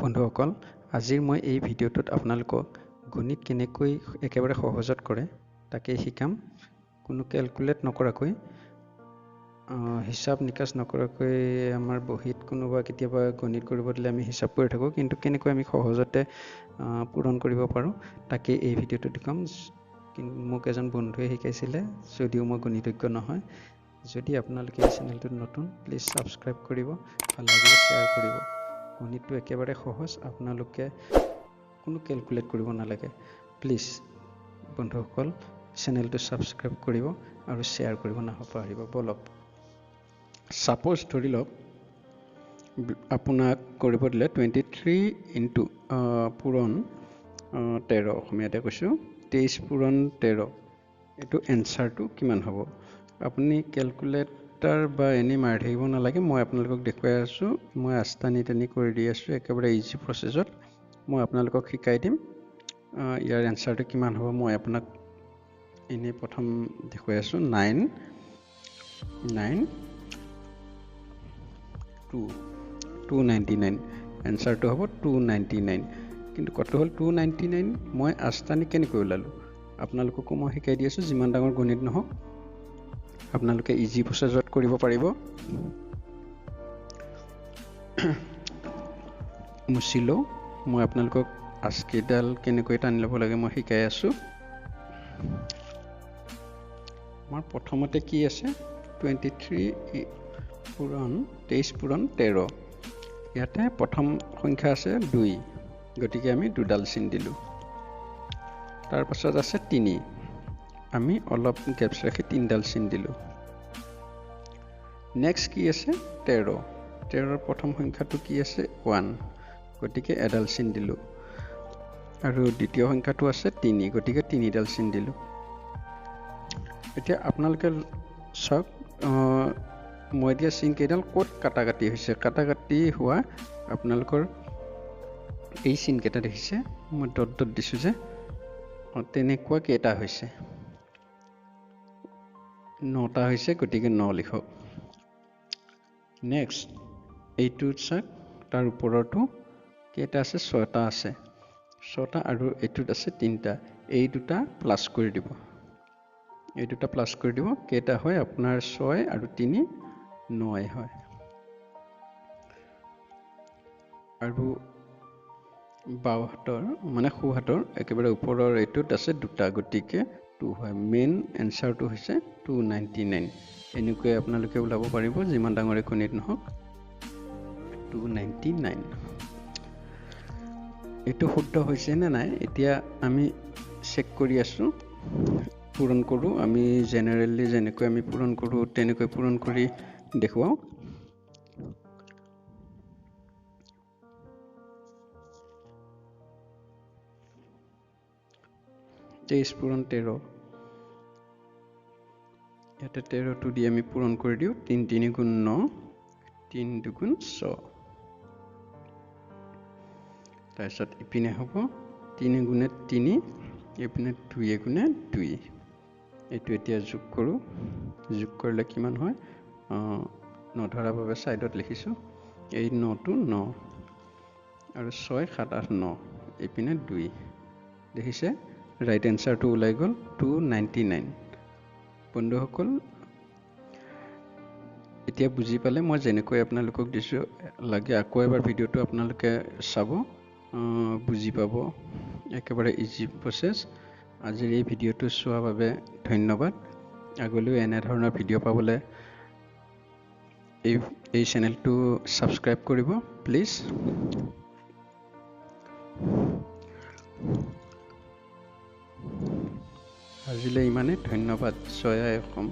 বন্ধুসকল, আজিৰ মই এই ভিডিঅ'টোত আপোনালোকক গণিত কেনেকৈ একেবাৰে সহজত কৰে তাকেই শিকাম। কোনো কেলকুলেট নকৰাকৈ, হিচাপ নিকাচ নকৰাকৈ আমাৰ বহীত কোনোবা কেতিয়াবা গণিত কৰিব দিলে আমি হিচাপ কৰি থাকোঁ, কিন্তু কেনেকৈ আমি সহজতে পূৰণ কৰিব পাৰোঁ তাকেই এই ভিডিঅ'টোত দেখুৱাম। কিন্তু মোক এজন বন্ধুৱে শিকাইছিলে, যদিও মই গণিতজ্ঞ নহয়। যদি আপোনালোকে এই চেনেলটোত নতুন, প্লিজ ছাবস্ক্ৰাইব কৰিব, ভাল লাগিলে শ্বেয়াৰ কৰিব। গণিতটো একেবাৰে সহজ, আপোনালোকে কোনো কেলকুলেট কৰিব নালাগে। প্লিজ বন্ধুসকল, চেনেলটো ছাবস্ক্ৰাইব কৰিব আৰু শ্বেয়াৰ কৰিব নাপাহৰিব। ব'লক, ছাপ'জ ধৰি লওক আপোনাক কৰিব দিলে 23 ইনটু পূৰণ 13, অসমীয়াতে কৈছোঁ, 23 পূৰণ 13, এইটো এনচাৰটো কিমান হ'ব? আপুনি কেলকুলেটাৰ বা এনেই মাৰি থাকিব নালাগে, মই আপোনালোকক দেখুৱাই আছোঁ। মই আস্তানি টানি কৰি দি আছোঁ, একেবাৰে ইজি প্ৰচেছত মই আপোনালোকক শিকাই দিম। ইয়াৰ এনচাৰটো কিমান হ'ব মই আপোনাক এনেই প্ৰথম দেখুৱাই আছোঁ। 9 9 2 299, এনচাৰটো হ'ব 299। কিন্তু কত হ'ল 299? মই আস্তানি কেনেকৈ ওলালোঁ আপোনালোককো মই শিকাই দি আছোঁ। যিমান ডাঙৰ গণিত নহওক আপোনালোকে ইজি প্ৰচেছত কৰিব পাৰিব। মুচি লওঁ, মই আপোনালোকক আচকিডাল কেনেকৈ টানি ল'ব লাগে মই শিকাই আছোঁ। আমাৰ প্ৰথমতে কি আছে, 23 পূৰণ 23 পূৰণ 13। ইয়াতে প্ৰথম সংখ্যা আছে 2, গতিকে আমি দুডাল চিন দিলোঁ। তাৰপাছত আছে 3, আমি অলপ গেপছ ৰাখি তিনিডাল চিন দিলোঁ। নেক্সট কি আছে, 13, 13ৰ প্ৰথম সংখ্যাটো কি আছে, 1, গতিকে এডাল চিন দিলোঁ। আৰু দ্বিতীয় সংখ্যাটো আছে 3, গতিকে তিনিডাল চিন দিলোঁ। এতিয়া আপোনালোকে চাওক, মই দিয়া চিনকেইডাল ক'ত কাটা কাটি হৈছে। কাটা কাটি হোৱা আপোনালোকৰ এই চিনকেইটা দেখিছে, মই ডট ডট দিছোঁ যে, তেনেকুৱা কেইটা হৈছে, 9টা হৈছে, গতিকে 9 লিখক। নেক্সট এইটো চাওক, তাৰ ওপৰতো কেইটা আছে, 6টা আছে, 6টা আৰু এইটোত আছে 3টা। এই দুটা প্লাছ কৰি দিব, এই দুটা প্লাছ কৰি দিব, কেইটা হয় আপোনাৰ 6 আৰু 3 9 হয়। আৰু বাওঁ হাতৰ মানে সোঁ হাতৰ একেবাৰে ওপৰৰ এইটোত আছে 2টা, গতিকে 2 হয়। মেইন এনচাৰটো হৈছে 299। এনেকৈ আপোনালোকে ওলাব পাৰিব, যিমান ডাঙৰে গণিত নহওক। 299 এইটো শুদ্ধ হৈছে নে নাই এতিয়া আমি চেক কৰি আছোঁ। পূৰণ কৰোঁ আমি, জেনেৰেলি যেনেকৈ আমি পূৰণ কৰোঁ তেনেকৈ পূৰণ কৰি দেখুৱাওঁ। 23 পূৰণ 13, ইয়াতে 13টো দি আমি পূৰণ কৰি দিওঁ। 3 3 গুণ 9, 3 দুগুণ 6। তাৰপিছত ইপিনে হ'ব 3 গুণে 3, এইপিনে 2 গুণে 2। এইটো এতিয়া যোগ কৰোঁ, যোগ কৰিলে কিমান হয়, নধৰাৰ বাবে ছাইডত লিখিছোঁ। এই 9টো 9 আৰু 6 7 8 9, এইপিনে 2। দেখিছে ৰাইট এনচাৰটো ওলাই গ'ল 299। বন্ধুসকল, এতিয়া বুজি পালে মই যেনেকৈ আপোনালোকক দিছোঁ, লাগে আকৌ এবাৰ ভিডিঅ'টো আপোনালোকে চাব, বুজি পাব, একেবাৰে ইজি প্ৰচেছ। আজিৰ এই ভিডিঅ'টো চোৱাৰ বাবে ধন্যবাদ। আগলৈও এনেধৰণৰ ভিডিঅ' পাবলৈ এই চেনেলটো ছাবস্ক্ৰাইব কৰিব প্লিজ। আজিলৈ ইমানেই, ধন্যবাদ। জয় আই অসম।